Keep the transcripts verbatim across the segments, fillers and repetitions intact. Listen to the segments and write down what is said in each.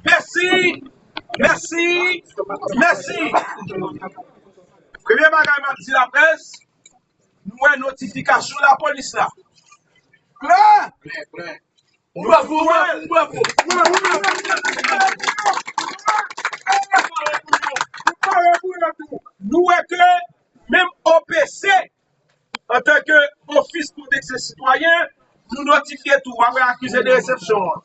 Mèsi, mèsi, mèsi. Premye bagay m ap di laprès, nou wè notifikasyon lapolis la. Klè! Bravo, bravo, bravo. Nou wè ke menm O P C, antanke Ofis Pwoteksyon Sitwayen, nou notifye tou apre akize de resepsyon an.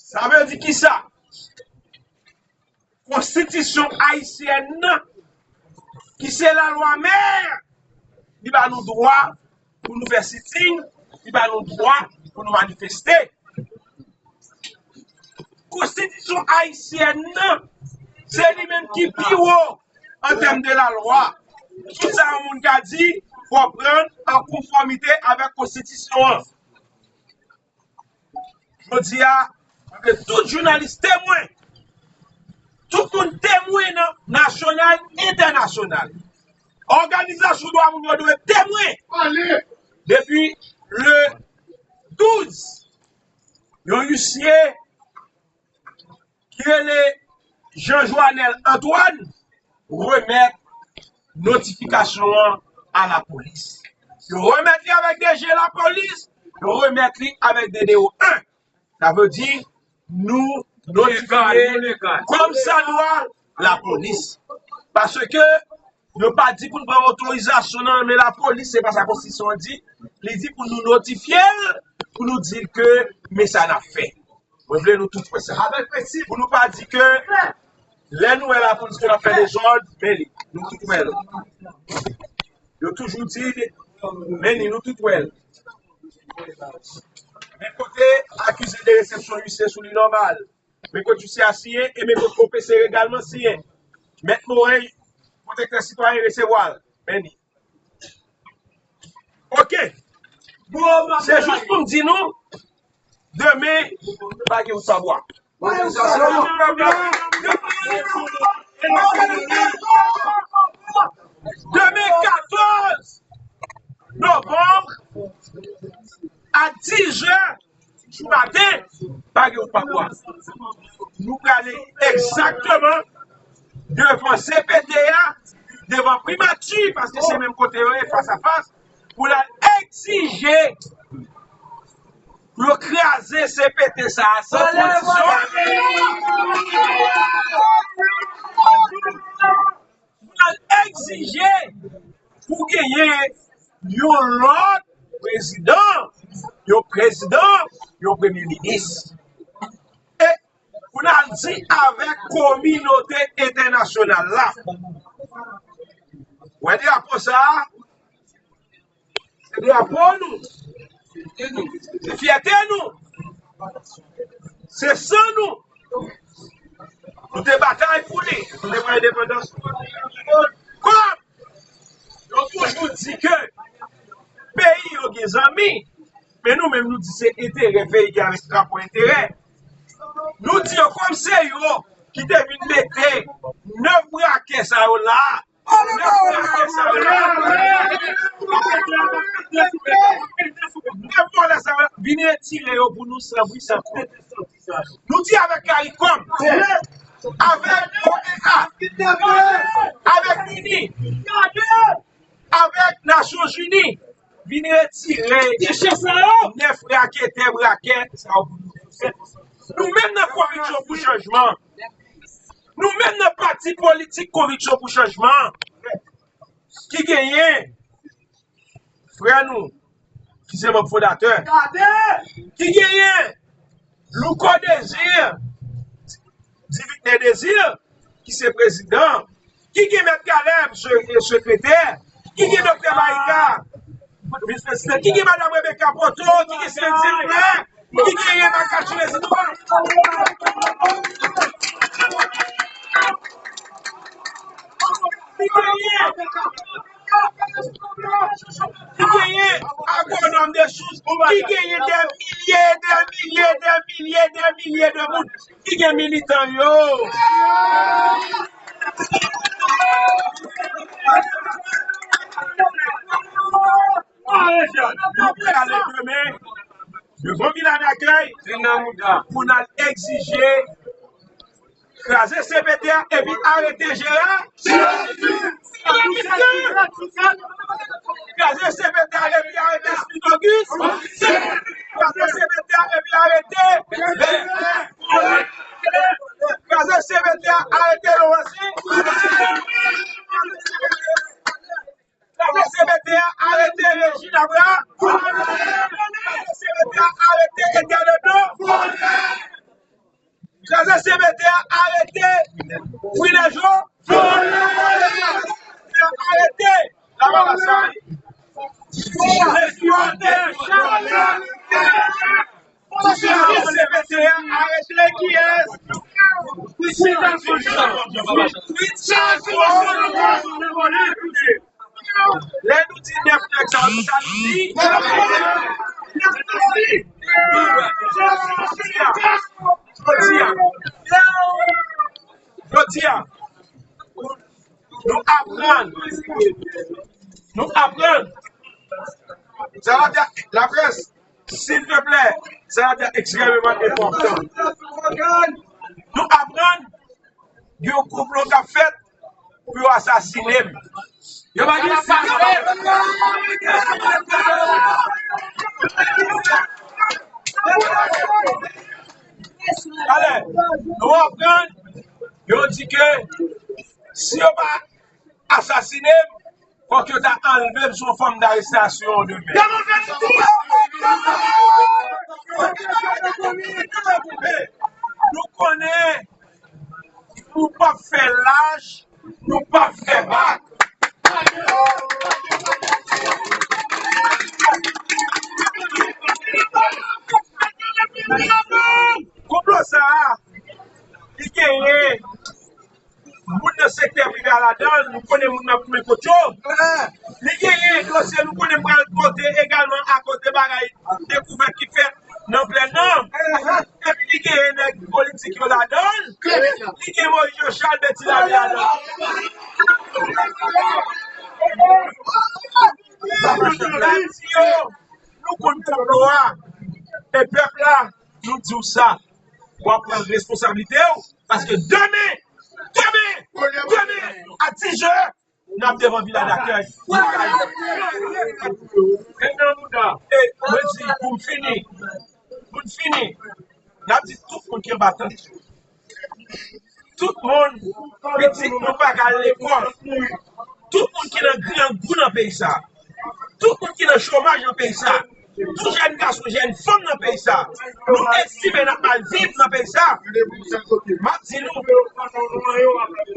Sa vle di kisa? Konstitisyon ayisyèn nan, ki se lalwa mè, li ba nou dwa pou nou fè sitin, li ba nou dwa pou nou manifeste. Konstitisyon ayisyèn nan, se li menm ki pi wo an tèm de lalwa. Tout sa yon moun ka di, fò pran an konfòmite avèk konstitisyon an. Jodi a, m vle tout jounalis temwen, tout moun temwen nan nasyonal, entènasyonal. Òganizasyon dwa moun yo dwe temwen. Depi le douz, yon isye ki rele Jean Joanel Antoine remèt notifikasyon an a lapolis. Yo remèt li avèk D G lapolis, yo remèt li avèk D D O en. Sa vle di, nou notifye kòm sa dwa lapolis. Paske yo pa di pou n pran otorizasyon nan men lapolis, se pa sa konstitisyon an di. Li di pou nou notifye l, pou nou di l ke men sa n ap fè. Mwen vle nou tout wè sa. Avèk prensip. Pou nou pa di ke lè nou wè lapolis ke l ap fè dezòd, men li. Nou tout wè l. Yo toujou di, men li, nou tout wè l. Men kote akize de resepsyon isye sou li nòmal. Men kote isye a siyen, e men kote O P C egalman siyen. Mèt Morey, pwotektè sitwayen, resevwa l. Men li. Ok. Se jis pou m di nou, demen, pa gen wout pa bwa. Demen katòz novanm a diz è di maten, pa gen wout pa bwa. Nou prale egzakteman devan C P T a, devan primati, paske se menm kote yo ye, fas a fas, pou n al egzije pou yo kraze C P T sa a san kondisyon. Pou n al egzije pou genyen yon lòt prezidan, yon prezidan, yon premye minis. E pou n al di avèk kominote entènasyonal la. Wè drapo sa a, se drapo nou. Se fyète nou. Se san nou. Nou te batay pou li. Nou te pran endepandans nou. Kòm yo toujou di ke peyi yo gen zanmi, men nou menm nou di se enterè peyi ki avèk drapo enterè. Nou di yo kòm se yo ki te vin mete nèf brakè sa yo la, nèf brakè sa yo la, nèf vòlè sa yo la, vin retire yo pou nou san bri san kont. Nou di avèk CARICOM, avèk O E A, avèk MINI, avèk Nasyonzini, vin retire nèf raketè brakè sa yo pou nou. Nou menm nan Konviksyon pou Chanjman, nou menm nan pati politik Konviksyon pou Chanjman, ki genyen frè nou, ki se manm fondatè, ki genyen Louko Désir, Divitne Désir, ki se prezidan, ki gen Mèt Caleb, se-, sekretè, ki gen Doktè Maïka, vis prezidant, ki gen Madanm Rebecca Poto, ki gen Sylvie Dupré, ki genyen Nakache Rezidan. Ki genyen, ki genyen Agwonòm Dessources, ki genyen dè milye, dè milye, dè milye, dè milye de moun, ki gen militan yo. Nou prale demen, devan Vila Dakèy pou n al egzije kraze C P T a epi arete Jera. Kraze C P T a epi arete Smith Auguste. Kraze C P T a epi arete Bèlè. Kraze C P T a, arete Lorency. Kraze C P T a, arete Reginald Abraham. Kraze C P T a, arete Eternel Blanc. Kraze C P T a, arete Wilner Jean. Arete Lavalas. Kraze C P T a, arete kiyès? Richard Richard. Lè nou di nèf nèg sa, sa nou di? Jodi a, jodi a, nou aprann, nou aprann, sa va fè laprès, silvouplè, sa va fè ekstrèmeman enpòtan. Nou aprann gen yon konplo k ap fèt pou yo asasine m. Yo pa gen silans. Alè, nou aprann, yo di ke si yo pa asasine m, fòk yo ta anlve m sou fòm darestasyon demen. Nou konnen nou p ap fè laj, nou p ap fè bak. Konplo sa a, li genyen moun nan sektè prive a ladan l, nou konnen moun nan goumen kont yo. Li genyen dosye nou konnen pral pote egalman akoz de bagay dekouvèt ki fèt nan plèn nan. Epi li genyen nèg politik yo ladan l. Li gen Moïse Jean Charles, Betty Lamé ladan l. N ap di yo, nou konn konplo a. E pèp la, nou di w sa. W ap pran responsablite w. Paske demen, demen, demen, a dis zè, n ap devan Vila Dakèy. E mwen di, pou m fini, pou m fini, n ap di tout moun ki anba tant yo, tout moun, pitit nou pa ka al lekòl, tout moun ki nan grangou nan peyi sa, tout moun ki nan chomaj nan peyi sa, tout jèn gason, jèn fanm nan peyi sa, nou estime n ap mal viv nan peyi sa. M ap di nou,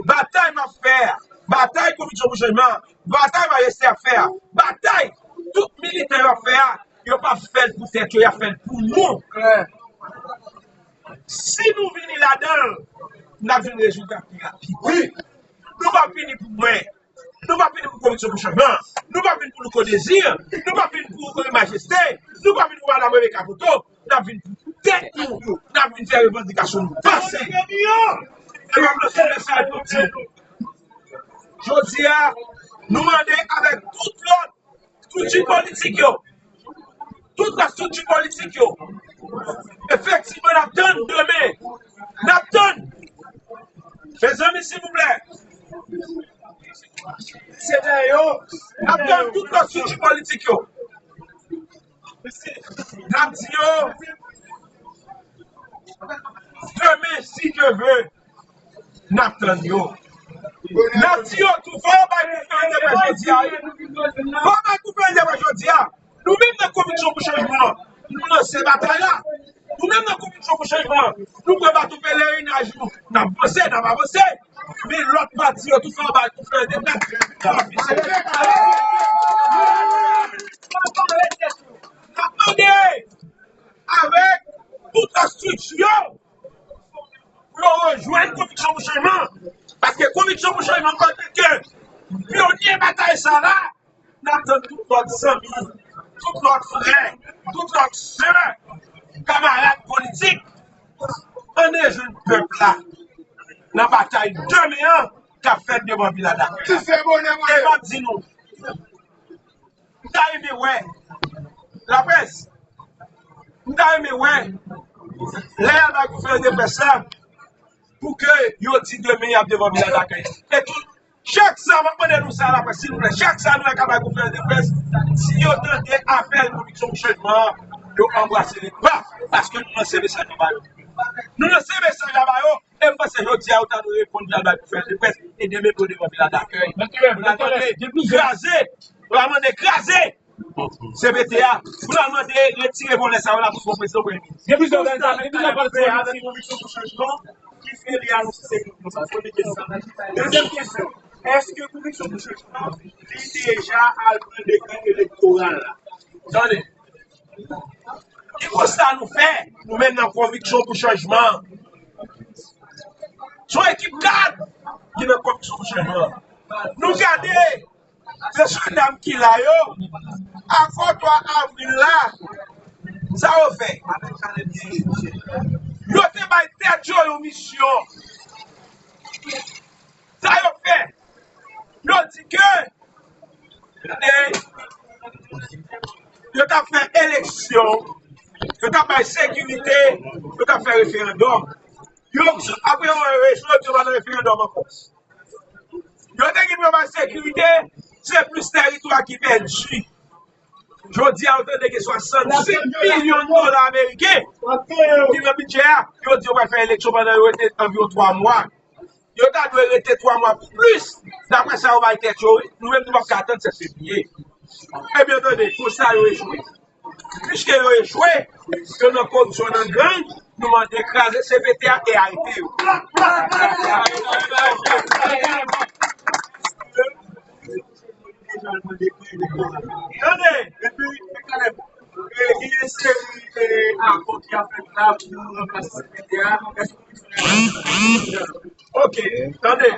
batay m ap fè a, batay Konviksyon pou Chanjman, batay Majeste ap fè a, batay tout militan yo ap fè a, yo p ap fè l pou tèt yo, y ap fè l pou nou. Si nou vini ladan l, n ap jwenn rezilta pi rapid. Nou p ap vini pou mwen. Nou p ap vini pou Konviksyon pou Chanjman. Nou p ap vini pou Louko Désir. Nou p ap vini pou Majeste. Nou p ap vini pou Madanm Rebecca Fauto. N ap vin pou tèt nou. N ap vin fè revandikasyon nou pase. E m ap lanse mesaj pou di nou. Jodi a, nou mande avèk tout lòt estrikti politik yo. Tout lòt estrikti politik yo. Efektivman, n ap tann demen. N ap tann. Mezanmi, silvouplè. N ap tann tout lòt estrikti politik yo. N ap di yo, demen, si Dye vle, n ap tann yo. N ap di yo tou fò, yo bay koufè dèyè jodi a, wi. Fò yo bay koufè dèyè jodi a. Nou menm nan Konviksyon pou Chanjman, nou lanse batay la. Nou menm nan Konviksyon pou Chanjman, nou pran bato pelerinaj nou. N ap vanse, n ap avanse. Men lòt pati yo tou fè anba tou fè de tèt. N ap mande avèk tout estrikti yo pou yo rejwenn Konviksyon pou Chanjman. Paske Konviksyon pou Chanjman, antanke pyonye batay sa la, n ap tann tout lòt zanmi, tout lòt frè, tout lòt sè, kamarad politik, ann rejwenn pèp la nan batay demen an k ap fèt devan Vila Dakèy. E m ap di nou, m ta renmen wè laprès, m M ta renmen wè, lè y al bay konferans de près la, pou ke yo di demen y ap devan vila dakèy. E tou, chak sa, m ap mande nou sa, laprès, silvouplè, chak sa nou wè k al bay konferans de près, si yo tande apèl Konviksyon pou Chanjman an, yo anbrase li. Ba, paske nou lanse mesaj la ba yo. Nou lanse mesaj la ba yo, e m panse jodi a, yo ta dwe reponn, y al bay konferans de près, e demen pou yo devan vila dakèy. Pou n al mande kraze, pou n al mande kraze C P T a, pou n al mande retire vòlè sa yo la pou pran prezidan, premye minis. Gen plizyè òganizasyon, gen plizyè pati politik. Avèk Konviksyon pou Chanjman, ki fè li anonse se konsa. Premye kesyon. Dezyèm kesyon, èske Konviksyon pou Chanjman, li deja al pran dekrè elektoral la? Tande. Ki konsta nou fè, nou menm nan Konviksyon pou Chanjman? Se yon ekip kad ki nan Konviksyon pou Chanjman. Nou gade mesye dam ki la yo, akò twa avril la, sa yo fè? Yo te bay tèt yo yon misyon. Sa yo fè? Yo di ke e, yo t ap fè eleksyon, yo t ap bay sekirite, yo t ap fè referandòm. Yo, apre yon eleksyon, yo di yo pa nan referandòm ankò. Yo te gen pou yo bay sekirite, se plis tèritwa ki pèdi. Jodi a, yo tande gen swasannsenk milyon dola ameriken ki nan bidjè a. Yo di yo pral fè eleksyon pandan yo rete anviwon twa mwa. Yo ta dwe rete twa mwa pou plis, daprè sa yo bay tèt yo, wi. Nou menm, nou p ap ka atann sèt fevriye. Ebyen, tande, konsa yo echwe. Piske yo echwe, yo nan koripsyon, nan gang, nou mande kraze C P T a e arete yo. Tande, epi, e, gen yon seri, e, akò ki ap fèt la pou ranplase C P T a. Èske w konprann? Ok, tande.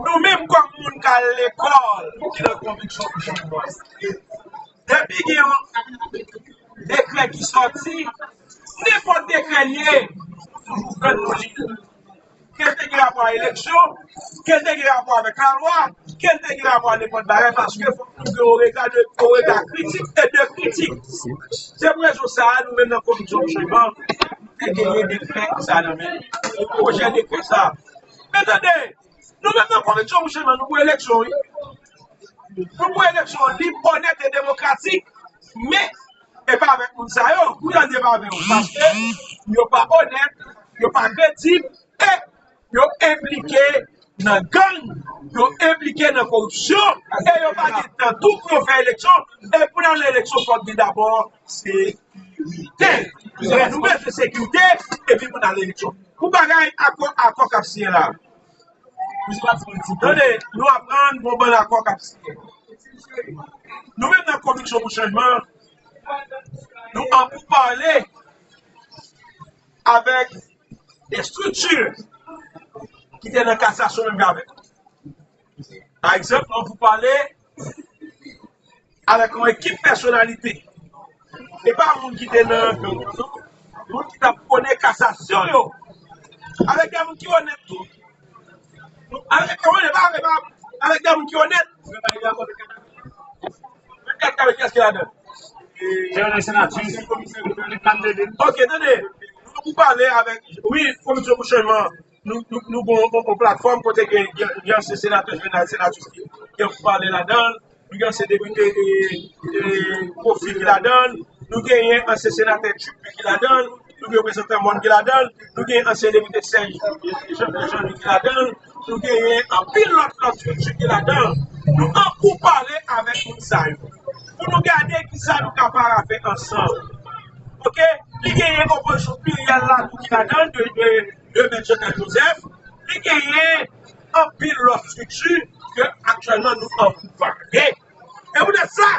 Nou menm kòm moun k al lekòl, ki nan Konviksyon pou Chanjman, depi gen yon dekrè ki sòti, nenpòt dekrè l ye, nou toujou pran nou li. Ke l te gen rapò a eleksyon, ke l te gen rapò avèk lalwa, ke l te gen rapò a nenpòt bagay, paske fòk nou gen yon rega de, yon rega kritik e de kritik. Se pou rezon sa a, nou menm nan Konviksyon pou Chanjman, nou te genyen dekrè sa nan men, pwojè dekrè sa. Men tande, nou menm nan Konviksyon pou Chanjman, nou pou eleksyon, wi. Nou pou eleksyon lib, onèt e demokratik, men e pa avèk moun sa yo, pou y ande pa avè yo, paske yo pa onèt, yo pa kredib, e yo enplike nan gang, yo enplike nan koripsyon, e yo pa gen tan tou pou yo fè eleksyon, e pou n al nan eleksyon, fòk gen dabò sekirite. E nou bezwen sekirite, epi pou n al eleksyon. Pou bagay akò, akò k ap siyen la. Tande, nou aprann gon bann akò k ap siyen. Nou menm nan Konviksyon pou Chanjman, nou an poupale avèk estrikti ki te nan kasasyon menm jan avèk nou. Pa egzanp, nou an poupale avèk yon ekip pèsonalite. E pa moun ki te nan gang, non. Moun ki t ap pwone kasasyon yo. Avèk de moun ki onèt tou. Avèk de moun, e pa, e pa, avèk de moun ki onèt. Mwen gade avèk kiyès ki ladan. Jè René Senatus. Ok, tande. Nou pale avèk, wi, Konviksyon pou Chanjman. Nou, nou, nou gon yon, yon platfòm kote gen, gen, gen ansyen senatè Juvenal Senatus ki, ki ap pale ladan l, nou gen ansyen depite, e, e, Kofi ki ladan l, nou genyen ansyen senatè Dupuy ki ladan l, nou gen reprezantan Mòn ki ladan l, nou genyen ansyen depite Serge Jean, Jean Louis ki ladan l, nou genyen anpil lòt, lòt estrikti ki ladan l. Nou an poupale avèk moun sa yo. Pou nou gade kisa nou ka parafè ansanm. Ok? Li genyen opozisyon pliryèl la tou ki ladan l, de, de, de Mèt Jean-Claude Joseph, li genyen anpil lòt estrikti ke aktyèlman nou an poupale. E poutèt sa,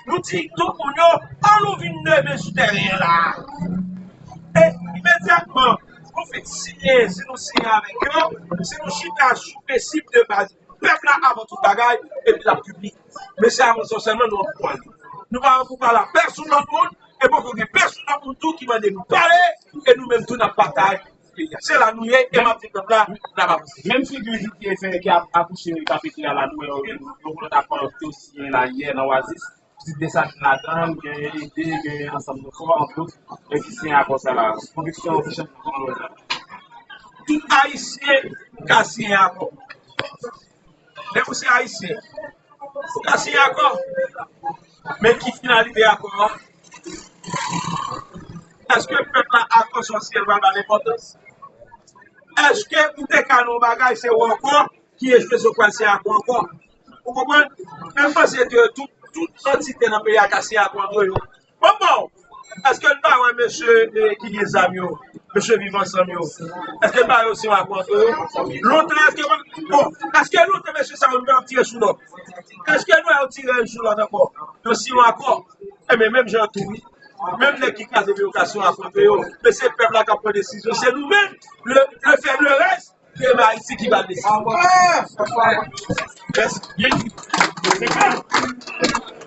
nou di tout moun yo, an nou vin demen sou tèren an la. E imedyatman, nou fin siyen, si nou siyen avèk yo, si nou chita sou prensip de baz pèp la avan tout bagay, epi l ap piblik. Men se avan sa sèlman nou an poupale. Nou pa an poupale a pèsonn lòt moun, e poko gen pèsonn lòt moun tou ki mande nou pale, e nou menm tou n ap batay. Se la nou ye, e m ap di pèp la, n ap avanse. Menm figi J P F ki ap akouche, k ap pete a la, nou wè yo, yo, yo, yo, yo, yo, yo siyen la yè nan Oasis. ti Desalin ladan l, gen Ede, gen Ansanm Nou Fò, ant dòt, men ki siyen akò sa la. Konviksyon ou se chèf kòman w wè sa? Tout Ayisyen ka siyen akò. Lè ou se Ayisyen, ou ka siyen akò. Men ki finalite akò a? Èske pèp la akò sou syèl pral ba l enpòtans? Èske ou te ka nan yon bagay, se ou ankò ki echwe, se ou pral siyen akò ankò? Ou konprann? Men m panse ke tout, tout antite nan peyi a ka siyen akò ant yo. Bon, bon. Èske n pa wè mesye, eh, ki gen zam yo, mesye Viv Ansanm yo? Èske n pa wè yo siyen akò ant yo? Lontan, èske, bon, èske lontan mesye sa yo nou wè yo tire sou lòt? Èske nou wè yo tire youn sou lòt ankò? Yo siyen akò. Enben, menm jan tou, wi. Menm nèg ki kraze peyi yo ka siyen akò ant yo. Men se pèp la k ap pran desizyon. Se nou menm, le, le fè, le rès, se Ayiti ki ba l desizyon. Mèsi.